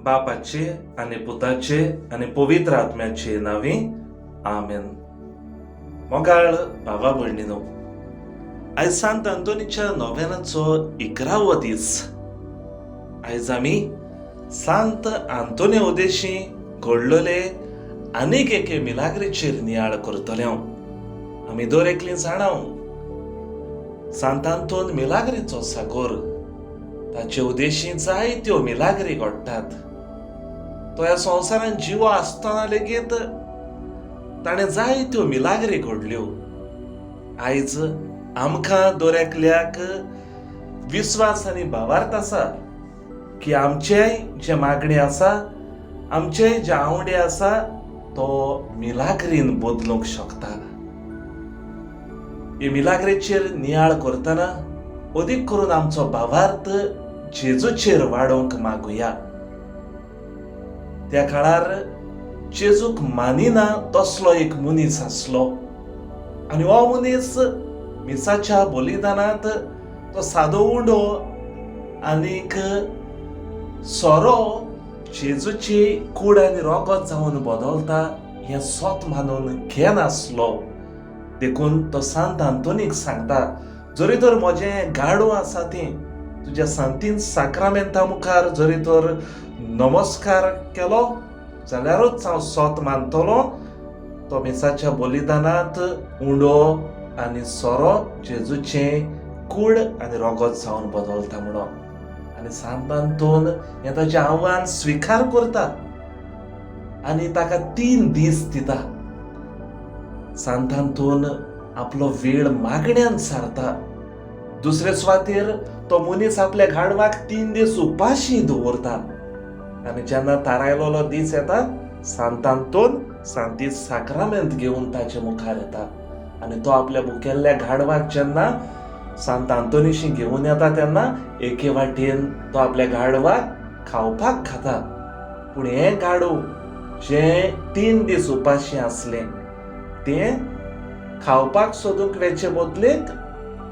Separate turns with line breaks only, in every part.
बापाचे आनी पुताचे आनी पवित्र आत्म्याचे नांवी, आमेन. मोगाळ भावा भयणीनो, आयज सांत अंतोनीच्या नोवेनाचो 11वो दीस. आयज आमी सांत आंतोनी उदेशी घडलेले आनीक एके मिलाग्रीचेर नियाळ करतले. आमी दर एकली जाणाव, सांत आंतोन मिलाग्रीचो सागोर. ताचे उदेशी जायत्यो मिलाग्री घडटात. तो ह्या संवसारांत जिवो आसतना लेगीत ताणें जायत्यो मिलाग्री घडल्यो. आयज आमकां दर एकल्याक विस्वास आनी भावार्थ आसा की आमचेय जे मागणें आसा, आमचेय जे आंवडे आसा, तो मिलाग्रीन बदलूंक शकता. हे मिलाग्रेचेर नियाळ करतना अदीक करून आमचो भावार्थ जेजूचेर वाडोवंक मागुया. त्या काळार जेजूक मानिना तसलो एक मनीस आसलो आनी हो मनीस मिसाच्या बलिदानांत तो सादो उंडो आनीक सोरो जेजूची कूड आनी रोगत जावन बदलता हें सत मानून घेनासलो. देखून तो सांत आंतोनीक सांगता, जरी तर म्हजें गाडो आसा तें तुज्या सांतीन साक्रामेंता मुखार जरी तर नमस्कार केलो जाल्यारूच हांव सोत मानतलो. तो मिसाच्या बलिदानांत उंडो आनी सोरो जेजूचें कूड आनी रोगत जावन बदलता म्हणून, आनी सांत आंतोन हें ताचें आव्हान स्विकार करता आनी ताका 3 दीस दिता. सांत आंतोन आपलो वेळ मागण्यान सारता. दुसरे सुवातेर तो मनीस आपल्या गाडवाक 3 दीस उपाशी दवरता आनी जेन्ना थारायलेलो दीस येता, सांत आंतोन सांती साक्रामेंत घेवन ताचे मुखार येता आनी तो आपल्या भुकेल्ल्या गाडवाक जेन्ना सांत आंतोनीशी घेवन येता तेन्ना एके वाटेन तो आपल्या गाडवाक खावपाक खाता. पूण हें गाडव जें 3 दीस उपाशी आसलें तें खावपाक सोदूंक वेचे बदलेक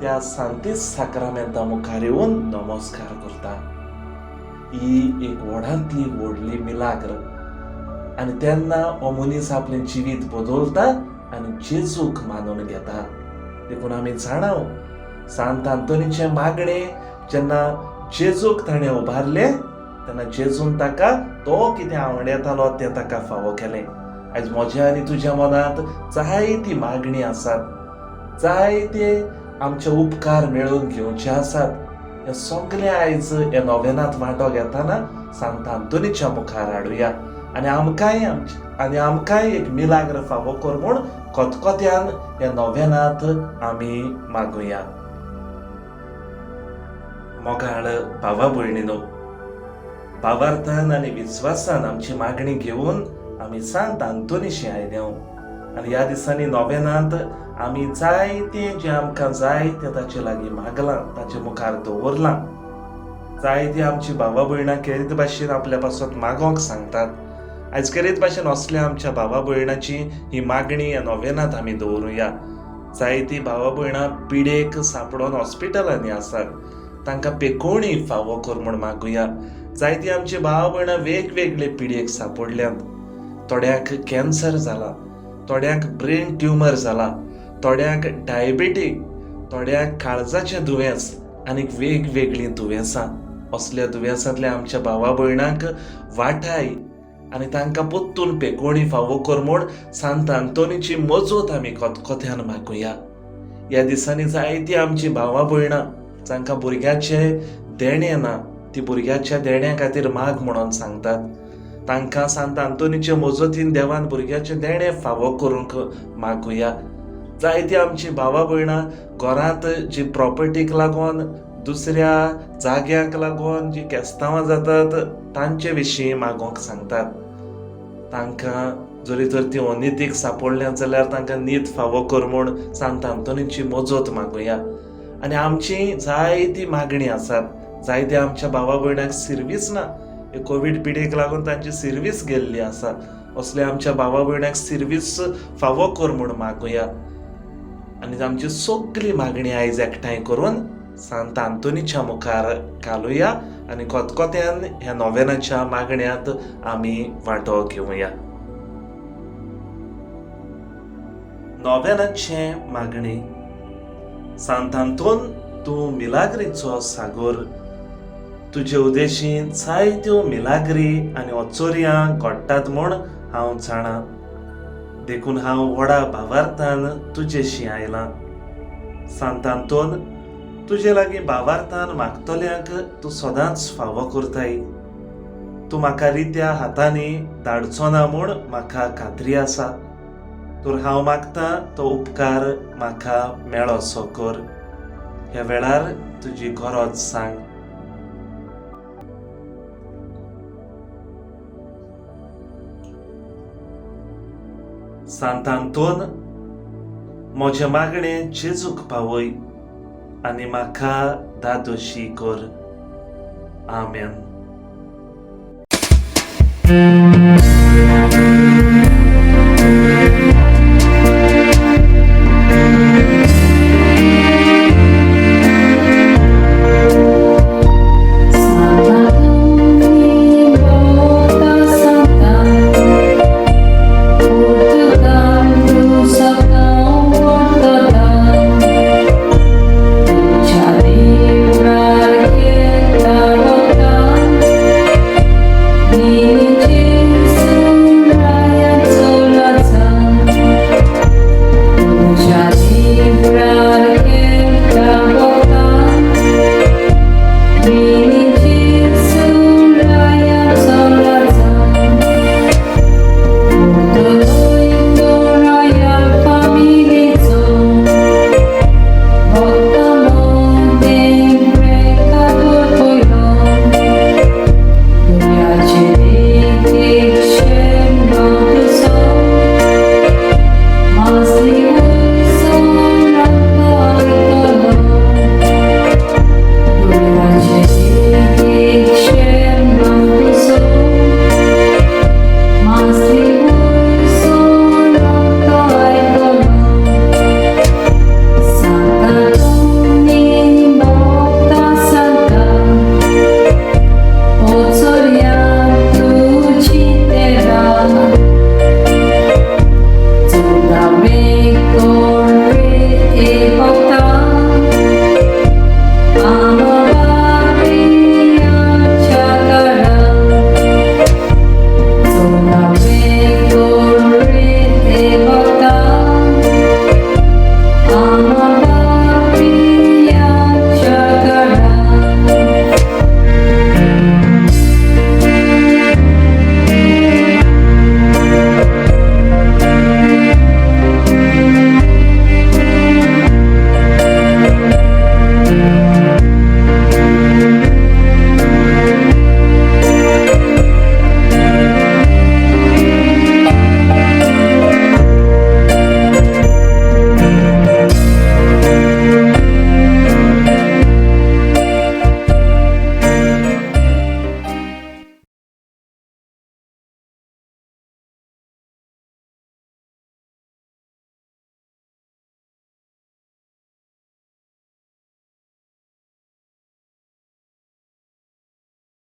त्या सांती साक्रामेंता मुखार येवन नमस्कार करता. ही एक व्हडांतली व्हडली मिलाग्र आनी तेन्ना हो मनीस आपलें जिवीत बदलता आनी जेजूक मानून घेता. देखून आमी जाणाव, सांत आंतोनीचें मागणें जेन्ना जेजूक ताणें उबारलें तेन्ना जेजून ताका तो कितें आवडटालो तें ताका फावो केलें. आयज म्हज्या आनी तुज्या मनांत जायती मागणी आसात, जायते आमचे उपकार मेळोवन घेवचे आसात. हे सगळे आयज ह्या नोवेनांत वांटो घेतना सांत आंतोनीच्या मुखार हाडुया आनी आमकांय एक मिलाग्र फावो कर म्हूण खतखत्यान ह्या नोवेनांत आमी मागुया. मोगाळ भावा भयणीनो, भावार्थान आनी विस्वासान आमची मागणी घेवन आमी सांत आंतोनीशी आयले आनी ह्या दिसांनी नोवेनांत आमी जायतें जें आमकां जाय तें ताचे लागीं मागलां, ताचे मुखार दवरलां. जायतीं आमची भावा भयणां केरीत भाशेन आपल्या पासत मागोंक सांगतात. आयज केरीत भाशेन असल्या आमच्या भावा भयणाची ही मागणी ह्या नोवेनांत आमी दवरुया. जायतीं भावा भयणां पिडेक सांपडोन हॉस्पिटलांनी आसात, तांकां पेकोवणी फावो कर म्हूण मागुया. जायतीं आमची भावा भयणां वेगवेगळे पिडेक सांपडल्यात. थोड्यांक कॅन्सर जाला, थोड्यांक ब्रेन ट्युमर जाला, थोड्यांक डायबेटीक, थोड्यांक काळजाचें दुयेंस आनी वेगवेगळीं दुयेंसां. असल्या दुयेंसांतल्या आमच्या भावा भयणांक वाटाय आनी तांकां परतून पेकोवणी फावो कर म्हूण सांत आंतोनीची मजत आमी खतखत्यान मागुया. ह्या दिसांनी जायतीं आमची भावा भयणां जांकां भुरग्याचें देणें ना ती भुरग्याच्या देण्या खातीर माग म्हणून सांगतात. तांकां सांत आंतोनीचे मजतीन देवान भुरग्याचें देणें फावो करूंक मागुया. जायतीं आमची भावा भयणां घरांत जी प्रॉपर्टीक लागून दुसऱ्या जाग्यांक लागून जी केस्तांवां जातात तांचे विशीं मागोंक सांगतात. तांकां जरी तर ती अनितीक सांपडल्या जाल्यार तांकां नीत फावो कर म्हूण सांत आंतोनीची मजत मागुया. आनी आमची जायती मागणी आसात. जायत्या आमच्या भावा भयणांक सिर्वीस ना, हे कोवीड पिडेक लागून तांची सिर्वीस गेल्ली आसा. असल्या आमच्या भावा भयणांक सिर्वीस फावो कर म्हूण मागुया. आनी आमची सगळी मागणी आयज एकठांय करून सांत आंतोनीच्या मुखार घालुया आनी खतखत्यान ह्या नोवेनाच्या मागण्यांत आमी वांटो घेवया. नोवेनाचें मागणें. सांत आंतोन, तूं मिलाग्रीचो सागोर. तुजे उदेशीं जायत्यो मिलाग्री आनी अचोर्यां घडटात म्हूण हांव जाणा, देखून हांव व्हडा भावार्थान तुजेशी आयलां. सांत आंतोन, तुजे लागीं भावार्थान मागतल्यांक तूं सदांच फावो करताय. तूं म्हाका रित्या हातांनी धाडचो ना म्हूण म्हाका खात्री आसा. तर हांव मागतां तो उपकार म्हाका मेळोसो कर. ह्या वेळार तुजी गरज सांग. सांत आंतोन, म्हजें मागणें जेजूक पावय आनी म्हाका दादोशी कर. आमेन.